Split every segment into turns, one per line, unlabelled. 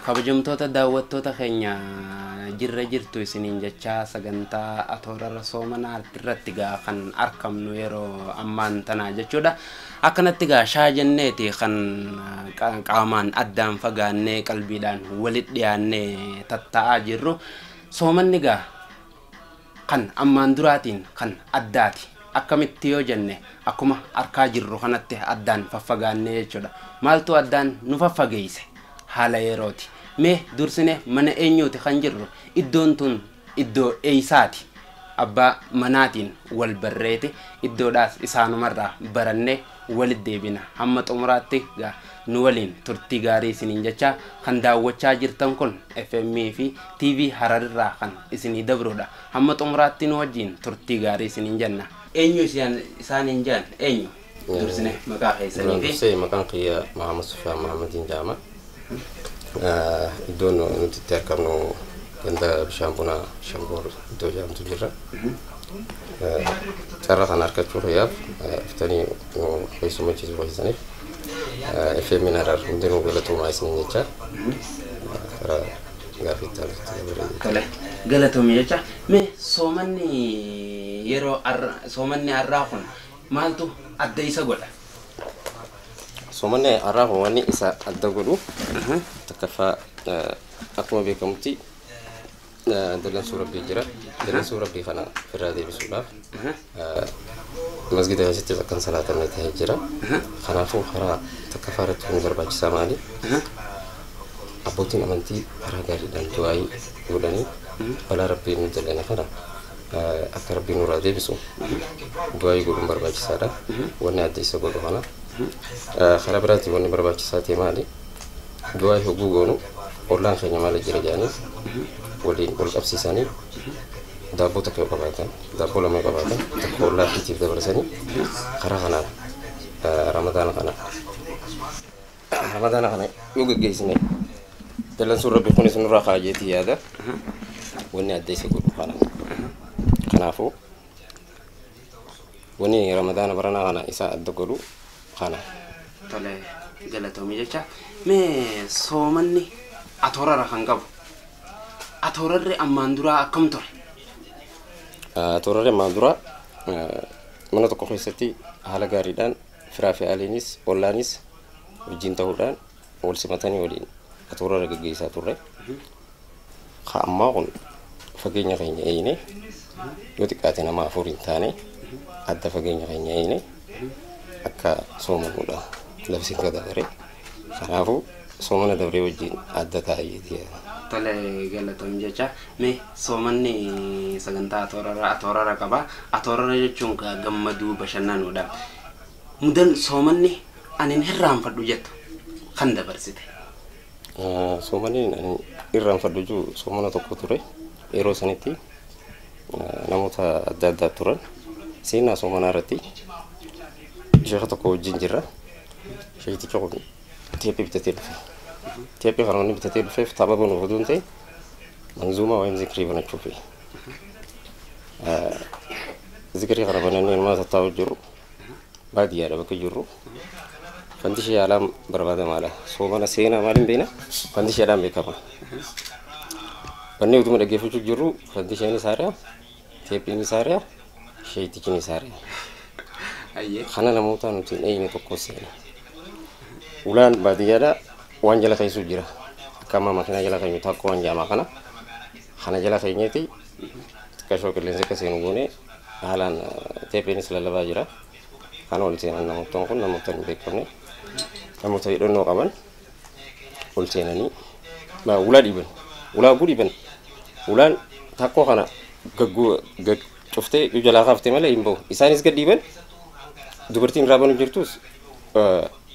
Kabajamtoota daawwattoota keenya jirra jirtu isiniin jechaa sagantaa atoorarra soomanaa irratti gaa kan argamnu yeroo ammaan tanaa jechuudha. Akkanatti gaa shaa jenneeti kan qaamaan addaan fagaannee qalbiidhaan walitti dhiyaannee tatta'aa jirru. Soomanni gaa kan ammaan duraatiin kan addaati. Akkamitti yoo jenne akkuma arkaa jirru kanatti addaan faffagaannee jechuudha. Maaltu addaan nu faffageesse? Haala yerooti. Mee dursine mana eenyuuti kan jirru? Iddoon tun iddoo eeysaati. Abbaa manaatiin wal barreeti. Iddoodhaas isaanumarraa barannee walit deebina. Hamma xumuraatti gaa nu waliin turtii gaarii isiniin jechaa kan daawwachaa jirtan kun FM fi TV Hararirraa kan isinii dabrudha. Hamma xumuraatti nu wajjin turtii gaarii isiniin jenna. Eenyu isaaniin jedhan eenyu? Dursine maqaa keessanii fi
Dursee maqaan kiyya Mahamad Sufyaan Mahamadiin jedhama. Iddoon nuti itti argamnu ganda bishaan bunaa Shangoor iddoo jedhamtu jirra. Carraa kana argachuu kiyyaaf dhuftanii nu keessummachiisuu keessaniif FM Harar hundinuu galatoomaa isiniin jecha karaa gaaffii itti aanutti dabaree.
Tole, galatoomii jecha. Mee soomanni yeroo soomanni har'aa kun maaltu adda isa godha?
Soomanni har'aa kun wanni isa adda godhu takkaffaa akkuma beekamutti dallansuu rabbii jira. Dallansuu rabbii kana irraa deebisuudhaaf masgida keessattis akkan salaatamne ta'ee jira. Kanaafuu karaa takkaffaa irratti kun barbaachisaa maali? Abbootiin amantii karaa gaariidhaan du'aayii godhanii balaa rabbiin nu dallane kana akka rabbiin nurraa deebisu du'aayii godhuun barbaachisaadha. Wanni adda isa godhu kana. Karaa biraatiin wanni barbaachisaa ta'e maali? Du'aayii hogguu goonu ollaan keenya maal jira jedhanii waliin wal qabsiisanii daabboo tokko yoo qabaatan, daabboo lama yoo qabaatan tokko ollaa ofiitiif dabarsanii karaa kanaan ramadaana kana yoo geggeessine dallansuun rabbi kunis nurraa kaajeetii yaada. Wanni adda isa godhu kana. Kanaafuu wanni ramadaana baranaa kana isa adda godhu kana.
Tole, galatoomii jecha. Mee soomanni atoorara kan qabu. Atoorarri ammaan duraa akkam ture?
Atoorarri ammaan duraa mana tokko keessatti haala gaariidhaan firaa fi aliinis ollaanis wajjin ta'uudhaan wal simatanii waliin atoorara geggeessaa turre. Ka ammaa kun fageenya keenya eeyine yoo xiqqaate nama afur hin taane adda fageenya keenya eeyine akka soomannuudha labsiin ka dabare. Kanaafuu soomana dabree wajjin adda ta'eeti.
Tole, galatoomii jecha. Mee soomanni sagantaa atoorara qaba. Atoorara jechuun gammaduu bashannanuudha. Mudan soomanni ani hin irraanfadhu jettu kan dabarsite.
Soomanni ani irraanfadhu jiru soomana tokko ture. Yeroo sanitti namoota adda addaa turan. Seenaa soomanaa irratti sheeka tokko wajjin jirra. Sheekticha kun teephii bitatee dhufe. Teephii kana wanni bitatee dhufeef tapha banuuf oduu hin ta'in manzuumaa wayim zikrii banachuufi. Zikrii kana banannee ilmaa tattaa'u jiru. Baadiyyaadha bakka jirru. Fandishee yaalaan barbaadamaadha. Soomana seenaa maaliin beekna? Fandisheedhaan beekama. Wanni utuma dhaggeeffachuu jirru fandisheenis haari'a, teephiinis haari'a, sheektichinis haari'a. Kana namoota nuti hin eegne tokko seena. Ulaan baadiyyaadha waan jala keessu jira. Akka ammaa makiinaa jala keenyu takka waan jaamaa kana. Kana jala keenyeeti xiqqashoo qilleensi akka seenu goone haalaan teephiinis lallabaa jira. Kana ol seenan namoota kun namoota hin beekamne namoota hidhannoo qaban ol seenanii ulaa dhiiban. Ulaa oguu dhiiban. Ulaan takkoo kana gagguu cuftee yoo jalaa kaaftee malee hin bahu. Isaanis gad dhiiban, dubartiin irraa banu jirtus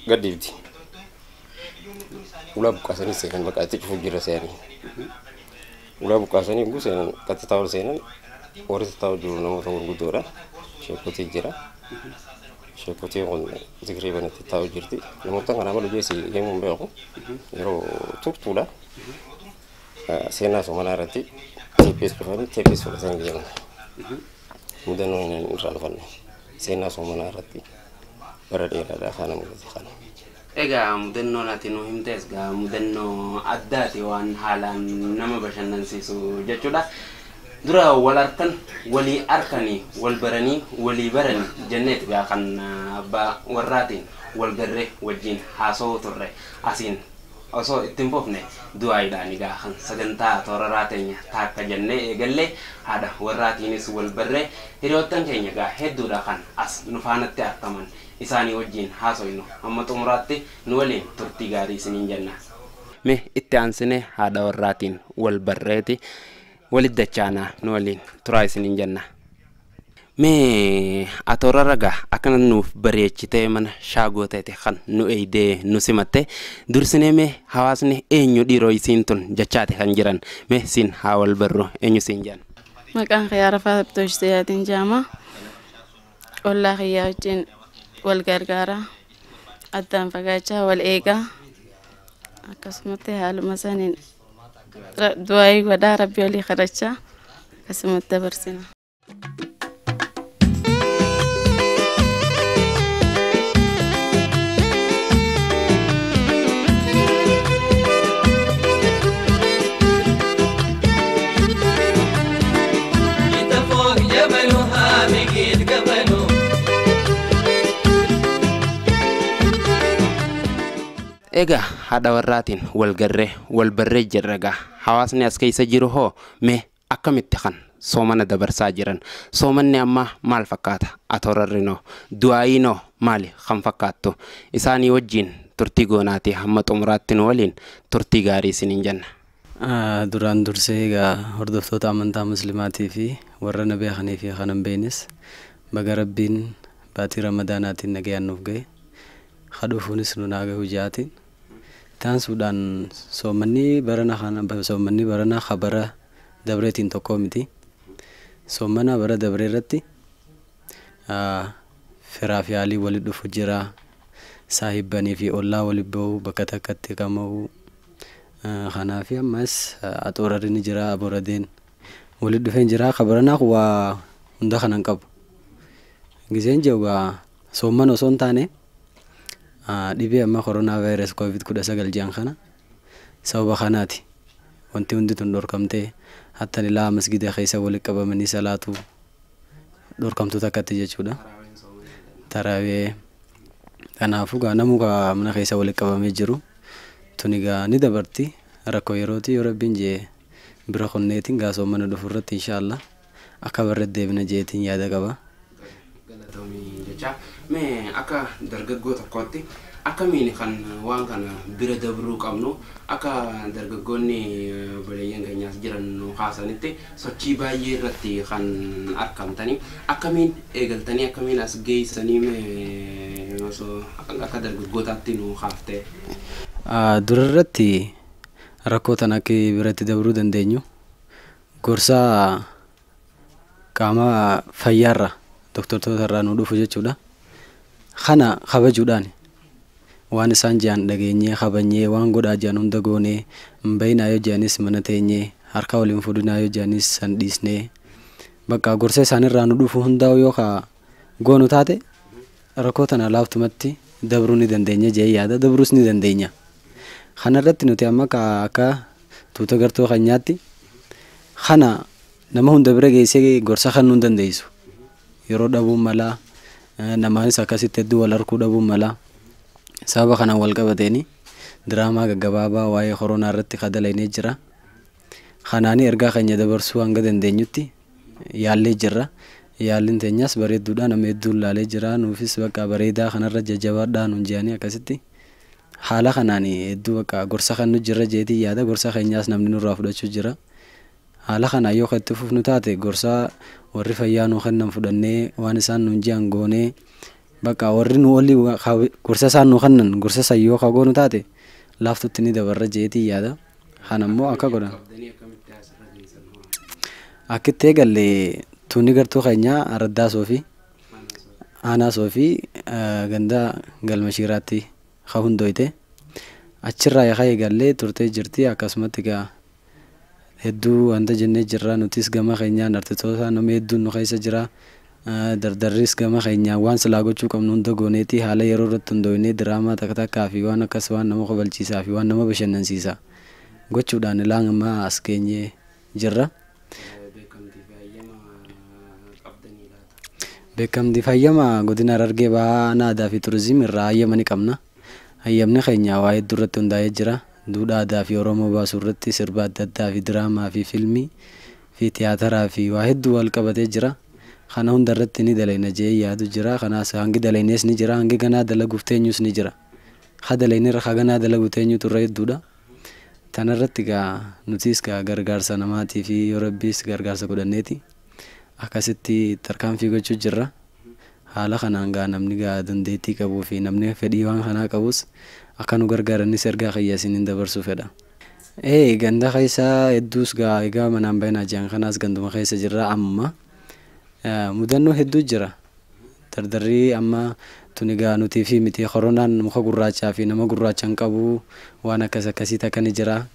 gad dhiibdi. Ulaa buqqaasanii seenan, bakka itti cufuu jira seenanii. Ulaa buqqaasanii oguu seenan qaxxitaa ol seenan warri tattaa'u jiru namoota gurguddoodha. Sheekotii jira. Sheekotiin kun zikrii banatti taa'u jirti. Namoota kanaa malu jeesi himuun beeku. Yeroo turtuudha. Seenaa soomanaa irratti teephees dhufanii teephees fudhatanii deeman. Mudannoo hin irraanfanne. Seenaa soomanaa irratti bara dheeraadhaa kana mudate kana.
Egaa mudannoon ati nu himtes gaa mudannoo addaati waan haalaan nama bashannansiisu jechuudha. Dura wal harkan walii harkanii wal baranii walii baranii jenneeti gaa kan abbaa warraatiin wal garree wajjin haasa'uu turre asiin osoo ittiin fufne du'aayiidhaan egaa kan sagantaa tooraraa teenya taakka jennee eegallee haadha warraatiinis wal barree hiriyoottan keenya egaa hedduudha kan as nu faanatti argaman isaanii wajjin haasoynu hamma xumuraatti nu waliin turtii gaarii isiniin jenna. Mee itti aansinee haadha warraatiin wal barreeti walit dachaanaa nu waliin turaa isiniin jenna. Mee atoora ragaa akkana nuuf bareechitee mana shaagoo ta'e kan nu eeydee nu simatte dursinee mee hawaasni eenyu dhiiroo isiin tun jechaate kan jiran mee siin haa wal barru eenyu siin jedhan.
Maqaan kiyyaa Rafaa Abdoosh Jaama. Ollaa kiyyaa wajjin wal gargaara. Addaan fagaachaa wal eegaa. Akkasumatti haaluma saniin du'aayii godhaa rabbi olii kadhachaa akkasumatti dabarsina.
Egaa haadha warraatiin wal garree wal barree jirra egaa hawaasni as keessa jiru hoo mee akkamitti kan soomana dabarsaa jiran soomanni ammaa maal fakkaata atoorarrinoo du'aayiinoo maali kan fakkaattu isaanii wajjin turtii goonaatii hamma xumuraatti nu waliin turtii gaarii isiniin jenna.
Duraan dursee egaa hordoftoota amantaa muslimaatii fi warra na beekanii fi kan hin beeknes baga rabbiin baatii ramadaanaatiin nagayaan nuuf gahe kadhuufuunis nu naa gahu jaatiin. Taansuudhaan soomanni barana kana soomanni barana kabara dabreetiin tokko miti. Soomana bara dabree irratti firaa fi haalii walitti dhufu jira. Saahibbanii fi ollaa walitti bahu bakka takkatti qama'u. Kanaaf ammas axoorarri ni jira aboradeen walitti dhufeen jira. Kabaranaa waa hunda kana hin qabu. Giseen jiru soomana osoo hin taane dhibee amma koronaa vaayirasii COVID-19 jedhan kana sababa kanaati. Wanti hundi tun dhorkamtee hatta ilaa masgida keessa walitti qabamanii salaatu dhorkamtuu takkatti jechuudha. Taraawee kanaafuu gaa namuu gaa mana keessa walitti qabamee jiru tuni gaa ni dabarti rakkoo yerooti yoo rabbiin jee bira qonneetiin gaa soomana dhufu irratti inshaallah akka barreetti deebina jeetiin yaada qaba.
Galatoomii jecha mee akka dargaggoo tokkootti akkamiin kan waan kana bira dabruu qabnu akka dargaggoonni obboleeyyan keenyaas jiran nu kaasanitti sochii baay'ee irratti kan argamtanii akkamiin eegaltanii akkamiin as geessanii mee osoo akka dargaggootaatti nu kaaftee.
Dura irratti rakkoo tana akka biratti dabruu dandeenyu gorsa qaama fayyaarra doktortoota irraa nu dhufu jechuudha. Kana kabajuudhaan waan isaan jiran dhageenyee kabajnee waan godhaa jiran hunda goonee hin bayinaa yoo jiranis mana teenyee harka waliin fuudhinaa yoo jiranis san dhiisnee bakka gorsa isaanirraa nu dhufu hundaa'u yoo ka goonu taate rakkoo tana laaftumatti dabruu ni dandeenya jee yaada dabruus ni dandeenya. Kana irratti nuti amma akka tuuta gartuu keenyaatti kana nama hunda bira geessee gorsa kennuu hin dandeessu. Yeroo dhabuun mala namaanis akkasitti hedduu wal harkuu dhabuun mala sababa kanaan wal qabateeni diraamaa gaggabaabaa waa'ee koronaa irratti kadalaynee jira. Kanaani ergaa keenya dabarsuu hanga dandeenyutti yaallee jirra. Yaalliin teenyas bareedduudha nama hedduun laalee jira nuufis bakka bareedaa kanarra jajjabaadhaa nuun jedhanii akkasitti haala kanaan hedduu bakka gorsa kan nu jirra jeetii yaada gorsa keenyaas namni nurraa fudhachuu jira. Haala kanaan yoo itti fufnu taate gorsa warri fayyaa nuu kennan fudhannee waan isaan nuun jedhan goonee bakka warri nu olii gorsa isaan nuu kennan gorsa san yoo ka goonu taate laaftutti ni dabarra jeetii yaada. Kana immoo akka godhan. Akkitti eegalle tuunni gartuu keenyaa Araddaa Soofii, Aanaa Soofii ganda galma Shiiraatti ka hundooyte achirraa yaqa eegallee turtee jirti akkasumatti egaa hedduu wanta jennee jirra nutis gama keenyaan artistoota nama hedduun nu keessa jira. Dardarris gama keenyaan waan silaa gochuu qabnu hunda gooneeti haala yeroo irratti hundoofnee diraamaa takka takkaa fi waan akkas waan nama kofalchiisaa fi waan nama bashannansiisaa gochuudhaan ilaan ammaa as geenyee jirra. Beekamtii fi hayyama godina Harargee Bahaa Aanaa Aadaa fi Turizimii irraa hayyama ni qabna. Hayyamni keenya waa hedduu irratti hundaa'ee jira. Duudhaa aadaa fi Oromoo baasuu irratti sirba adda addaa fi diraamaa fi fiilmii fi tiyaataraa fi waa hedduu wal qabatee jira. Kana hunda irratti ni dalayna jedhee yaadu jira. Kanaas hangi dalaynees ni jira. Hangi ganaa dalaguuf teenyus ni jira. Ha dalayne irra ha ganaa dalagu teenyutu irra hedduudha. Tana irratti gaa nutis gaa gargaarsa namaatii fi yoo Rabbiis gargaarsa godhanneeti. Akkasitti tarkaanfii gochuu jirra. Haala kanaan gaa namni gaa dandeettii qabuu fi namni fedhii waan kanaa qabus akka nu gargaaranis ergaa kiyya isiniin dabarsuu fedha. Ganda keessa hedduus gaa egaa manaan bahinaa jiran kanaas ganduma keessa jirra amma. Mudannoo hedduu jira. Dardarri amma tuni gaa nutii fi miti koronaan muka gurraachaa fi nama gurraacha hin qabu waan akkas akkasii takka ni jira.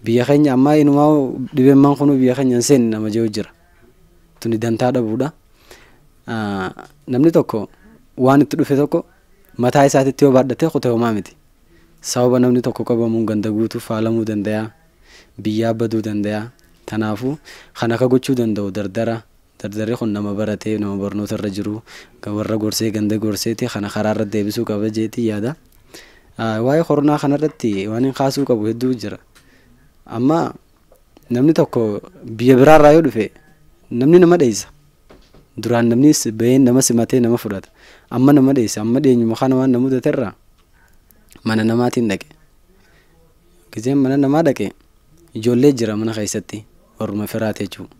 Biyya keenya amma inumaa dhibeen kun biyya keenya hin seenne nama jiru jira. Tuni dantaa dhabuudha. Namni tokko waan itti dhufe tokko mataa isaatitti yoo baadhate kutee homaa miti. Sababa namni tokko qabamuun ganda guutuu faalamuu danda'a. Biyyaa baduu danda'a. Kanaafuu kan akka gochuu danda'u dardara. Dardarri kun nama baratee nama barnoota irra jiru warra gorsee ganda gorseeti kana karaa irra deebisuu qaba jeetii yaada. Waa'ee koronaa kanarratti waan hin kaasuu qabu hedduu jira. Amma namni tokko biyya biraarraa yoo dhufe namni nama dheessa. Duraan namni bahee nama simatee nama fudhata. Amma nama dheessa. Amma dhiyeenyuma kana waan nama mudaterraa mana namaatiin dhaqe. Gizeen mana namaa dhaqe ijoollee jira mana keessatti warruma firaate jechuudha.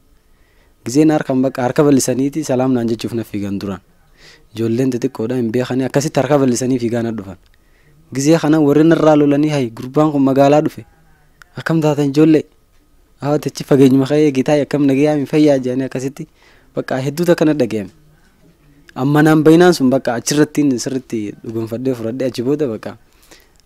Gizeen harkaan bakka harka bal'isaniiti salaam naan jechuuf na fiigan duraan. Ijoolleen xixiqqoodha hin beekanii akkasitti harka bal'isanii fiigaa na dhufan. Gizee kana warri narraa lolanii hayi gurbaan kun magaalaa dhufe. Akkam taatan ijoollee? Haa achi fageenyuma ka'ee gitaa akkam nagayaa hin fayyaa jedhanii akkasitti bakka hedduutu akkana dhaga'ame. Amma naan bayinaan sun bakka achirratti sirriitti dhugonfadhee fudhadhee achi booda bakka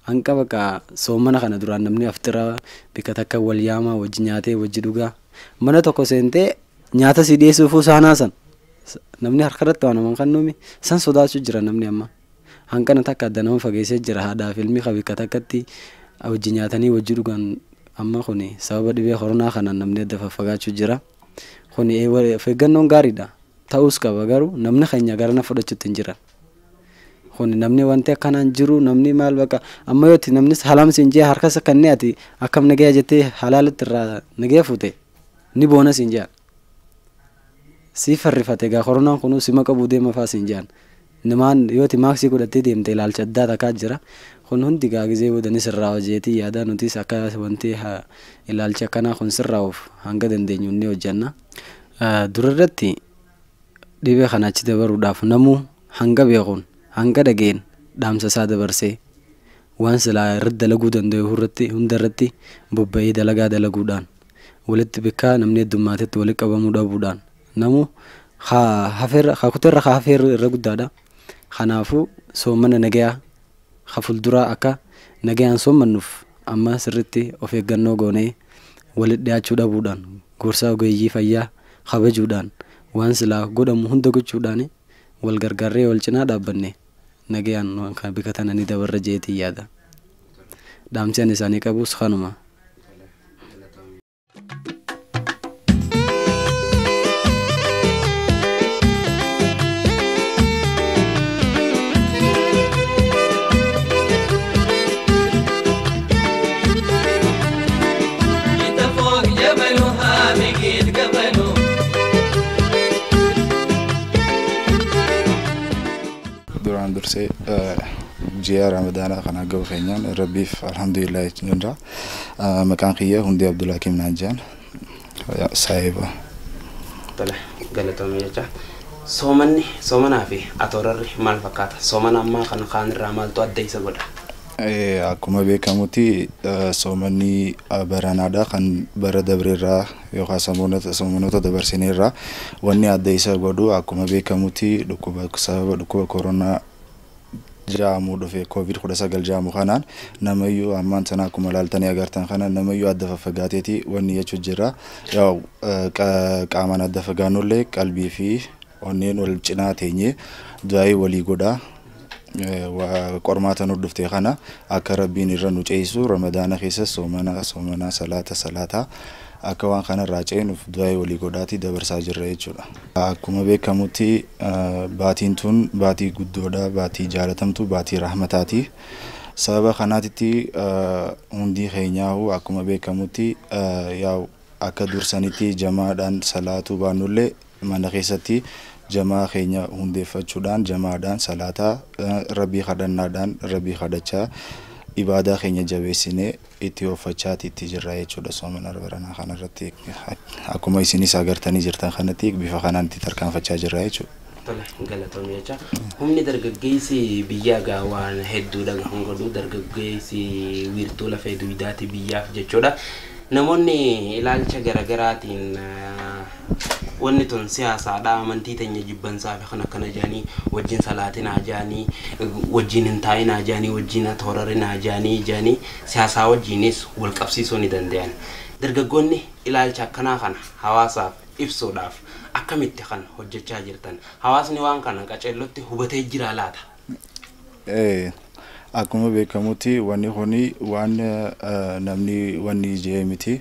hanqa bakka soomana kana duraan namni aftira bikka takka wal yaamaa wajji nyaatee wajji dhugaa mana tokko seentee nyaata si dhiyeessuufuu saanaa san namni harka irratti waan naman kennuumi san sodaachuu jira namni amma. Hanqana takka adda nama fageessee jira haadhaa fi ilmi bikka takkatti wajji nyaatanii wajji dhugan amma kuni sababa dhibee koronaa kanaan namni adda faffagaachuu jira. Kuni of eeggannoon gaariidha. Ta'us qaba garuu namni keenya garana fudhachuutti hin jiran. Kuni namni wanti akkanaan jiru namni maal bakka amma yooti namni halaam siin jee harkas kannee ati akkam nagaya jettee halaalitti irraa nagaya fuute ni boona siin jee. Si farrifate egaa koronaan kunuu sima qabuu deema fa'aa siin jeen. Namaan yooti maaksii godhattee deemte ilaalcha addaa takkaa jira. Kun hundi gaa gizee booda ni sirraa hojeetii yaada nutis akka wanti ilaalcha akkanaa kun sirraa'uuf hanga dandeenyu ni hojjenna. Dura irratti dhibee kana achi dabaruudhaaf namuu hanga beekuun hanga dhageen dhaamsa isaa dabarsee waan silaa irratti dalaguu danda'u irratti hunda irratti bobba'ee dalagaa dalaguudhaan walitti bikkaa namni heddumaatetti walitti qabamuu dhabuudhaan namuu haa kuteerra haa hafeerra irra guddaadha. Kanaafuu soomana nagayaa haa fuulduraa akka nagayaan soomannuuf amma sirriitti of eeggannoo goonee walitti dhiyaachuu dhabuudhaan gorsa ogeeyyii fayyaa kabajuudhaan waan silaa godhamu hunda gochuudhaan wal gargaarree wal cinaa dhaabbanne nagayaan waan kana bika tana ni dabarra jeetii yaada. Dhaamsi ani isaanii qabus kanuma.
Duraan dursee ji'a Ramadaanaa kana ga'u keenyaan Rabbiif alhamdulillah jechuun maqaan kiyya Hundee Abdulhakiim naan jedhan saahiba.
Tole galatoomii jecha. Soomanni soomanaa fi atoorarri maal fakkaata? Soomana ammaa kana kaan irraa maaltu adda isa godha?
Akkuma beekamutti soomanni baranaadha kan bara dabreerraa yookaan soomanoota dabarsineerraa wanni adda isa godhu akkuma beekamutti dhukkuba sababa dhukkuba koronaa jedhamu dhufe COVID-19 jedhamu kanaan namayyuu ammaan sana akkuma ilaaltanii agartan kana namayyuu adda faffagaateeti wanni jechuu jira. Qaamaan adda fagaannullee qalbii fi onneen wal cinaa teenyee du'aayii walii godhaa qormaata nu dhufte kana akka rabbiin irra nu ceesisu ramadaana keessa soomana soomana salaata salaataa akka waan kanarraa ceenuuf du'aayii walii godhaatii dabarsaa jirra jechuudha. Akkuma beekamutti baatiin tun baatii guddoodha, baatii jaalatamtu, baatii rahmataati. Sababa kanaatitti hundi keenyaa'u akkuma beekamutti yaa'u akka dursanitti jamaadhaan salaatuu baannullee mana keessatti jamaa keenya hundeeffachuudhaan jamaadhaan salaataa rabbii kadhannaadhaan rabbii kadhachaa ibaadaa keenya jabeessinee itti ooffachaati itti jirra jechuudha soomana baranaa kanarratti akkuma isinis agartanii jirtan kanatti bifa kanaan itti tarkaanfachaa jirra jechuudha.
Tole galatoomii jecha humni dargaggeessi biyyaa gaa waan hedduudha kan godhu dargaggeessi wiirtuu lafee duwidaati biyyaaf jechuudha. Namoonni ilaalcha garaagaraatiin wanni tun siyaasaadha amantii teenya jibbansaa fi kan akkana jedhanii wajjin salaatinaa jedhanii wajjin hin taa'inaa jedhanii wajjin toorarinaa jedhanii jedhanii siyaasaa wajjinis wal qabsiisuu ni danda'an. Dargaggoonni ilaalcha akkanaa kana hawaasaaf ibsuudhaaf akkamitti kan hojjechaa jirtan hawaasni waan kana qaceellotti hubatee jira laata?
Akkuma beekamutti wanni kuni waan namni wanni jee miti.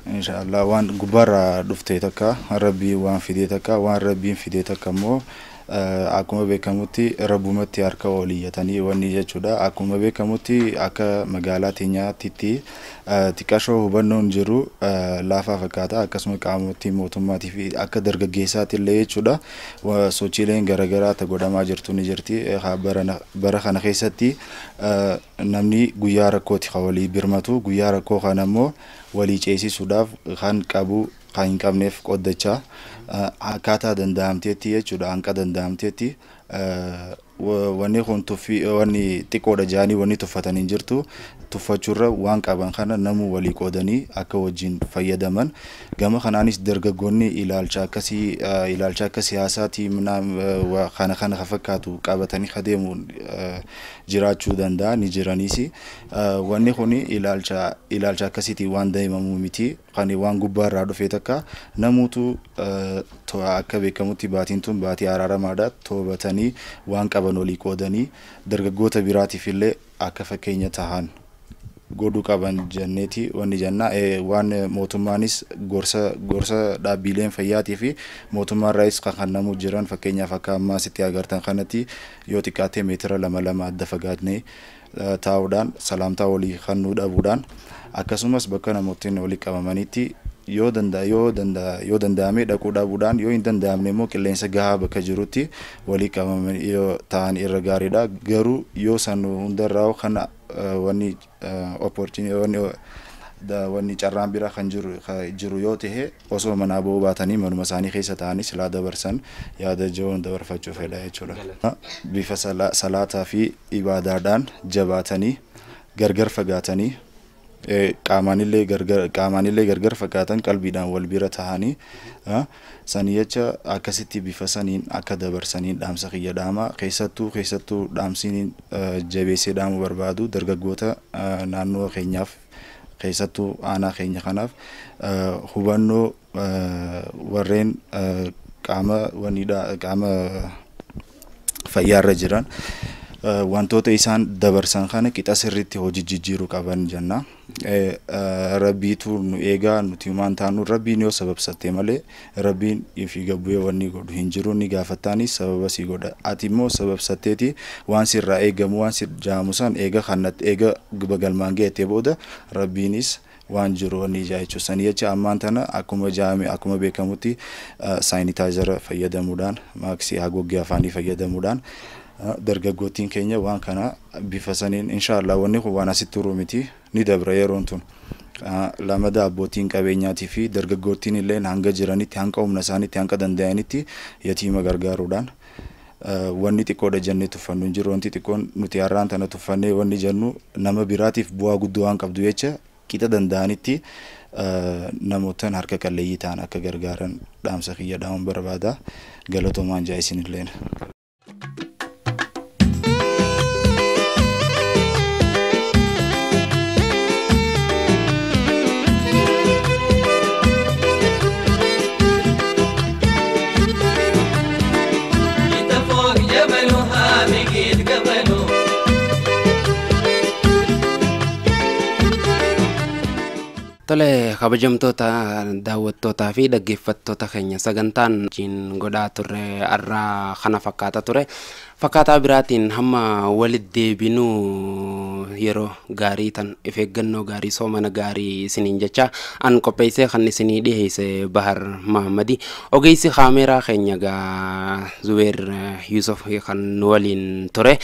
Inshaallah waan gubbaarraa dhufte takka rabbii waan fidee takka waan rabbiin fidee takka immoo akkuma beekamutti rabbumatti harka ol iyyatanii wanni jechuudha. Akkuma beekamutti akka magaalaa teenyaatti xiqqashoo hubannoon jiru laafaa fakkaata. Akkasuma qaamotti mootummaatii fi akka dargaggeessaatti illee jechuudha. Sochiileen garaagaraa ta godhamaa jirtu ni jirti. Bara kana keessatti namni guyyaa rakkooti kan walii birmatu guyyaa rakkoo kana immoo walii ceesisuudhaaf kan qabu kan hin qabneef qoddachaa akkaataa danda'amteetti jechuudha hanqa danda'amteetti wanni kun tuffii wanni xiqqoodha jedhanii wanni tuffatanii hin jirtu tuffachuurra waan qaban kana namuu walii qoodanii akka wajjin fayyadaman gama kanaanis dargaggoonni ilaalcha akkasii ilaalcha akka siyaasaatii kana kana fakkaatu qabatanii adeemuun jiraachuu danda'a ni jiraniis wanni kun ilaalcha ilaalcha akkasiitiin waan deemamuu miti kan waan gubbaarraa dhufe takka namuutu akka beekamutti baatiin tun baatii araaramaadha toobatanii waan qaban walii qoodanii dargaggoota biraatiif illee akka fakkeenya tahan godhuu qaban jenneeti wanni jenna waan mootummaanis gorsa gorsa dhaabbileen fayyaatii fi mootummaarraayis kan kennamu jiran fakkeenyaaf akka ammaa asitti agartan kanatti yoo xiqqaatee meetira lama lama adda fagaatnee taa'uudhaan salaamtaa walii kennuu dhabuudhaan akkasumas bakka namootni walii qabamanitti yoo danda'a yoo danda'a yoo danda'ame dhaquu dhabuudhaan yoo hin danda'amne immoo qilleensa gahaa bakka jirutti walii qabamanii yoo ta'an irra gaariidha garuu yoo san hundarraa kana wanni opportunity wanni wanni carraan bira kan jiru jiru yoo ta'e osoo manaa ba'uu baatanii manuma isaanii keessa ta'anii silaa dabarsan yaada jiruun dabarfachuu fedha jechuudha. Bifa salaataa fi ibaadaadhaan jabaatanii gargar fagaatanii qaamaanillee gargar qaamaanillee gargar fagaatan qalbiidhaan wal bira tahanii sanii jecha akkasitti bifa saniin akka dabarsaniin dhaamsa kiyya dhaama keessattuu keessattuu dhaamsiin jabeessee dhaamuu barbaadu dargaggoota naannoo keenyaaf keessattuu aanaa keenya kanaaf hubannoo warreen qaama waniidha qaama fayyaarra jiran wantoota isaan dabarsan kana qixa sirriitti hojii jijjiiruu qaban jenna. Rabbiitu nu eegaa nuti waan taanu rabbiin yoo sababsatte malee rabbiin ifii gabbu'ee wanni godhu hin jiru ni gaafattaanis sababa si godha. Ati immoo sababsatteeti waan sirraa eegamu waan si jaamu san eega kanatti eega galmaan geettee booda rabbiinis waan jiru wanni ijaa jechuudha. Sanii jecha ammaan tana akkuma jaame akkuma beekamutti saayinitaayizara fayyadamuudhaan maaksii haguuggee afaanii fayyadamuudhaan dargaggoottiin keenya waan kana bifa saniin inshaallah wanni kun waan asitti turuu miti ni dabra yeroon tun. Lamada abbootiin qabeenyaatii fi dargaggoottiin illee hanga jiranitti hanga humna isaaniitti hanga danda'anitti yatiima gargaaruudhaan wanni xiqqoodha jennee tuffannu hin jiru wanti xiqqoon nuti har'aan tana tuffannee wanni jennu nama biraatiif bu'aa guddoo waan qabdu jecha qixa danda'anitti namootaan harka qalleeyyii ta'an akka gargaaran dhaamsa kiyya dhaamuun barbaada galatoomaan jaa isinilleen.
Tole, kabajamtoota daawwattootaa fi dhaggeeffattoota keenya, sagantaan wajjin godhaa turre har'aa kana fakkaata ture. Fakkaataa biraatiin hamma walitti deebinuu yeroo gaarii tan if eeggannoo gaarii, soomana gaarii isiniin jecha, an qopheessee kan isinii dhiheesse Bahar Mahammadi. Ogeessi kaameeraa keenya gaa Zubeer Yusuf kan nu waliin ture.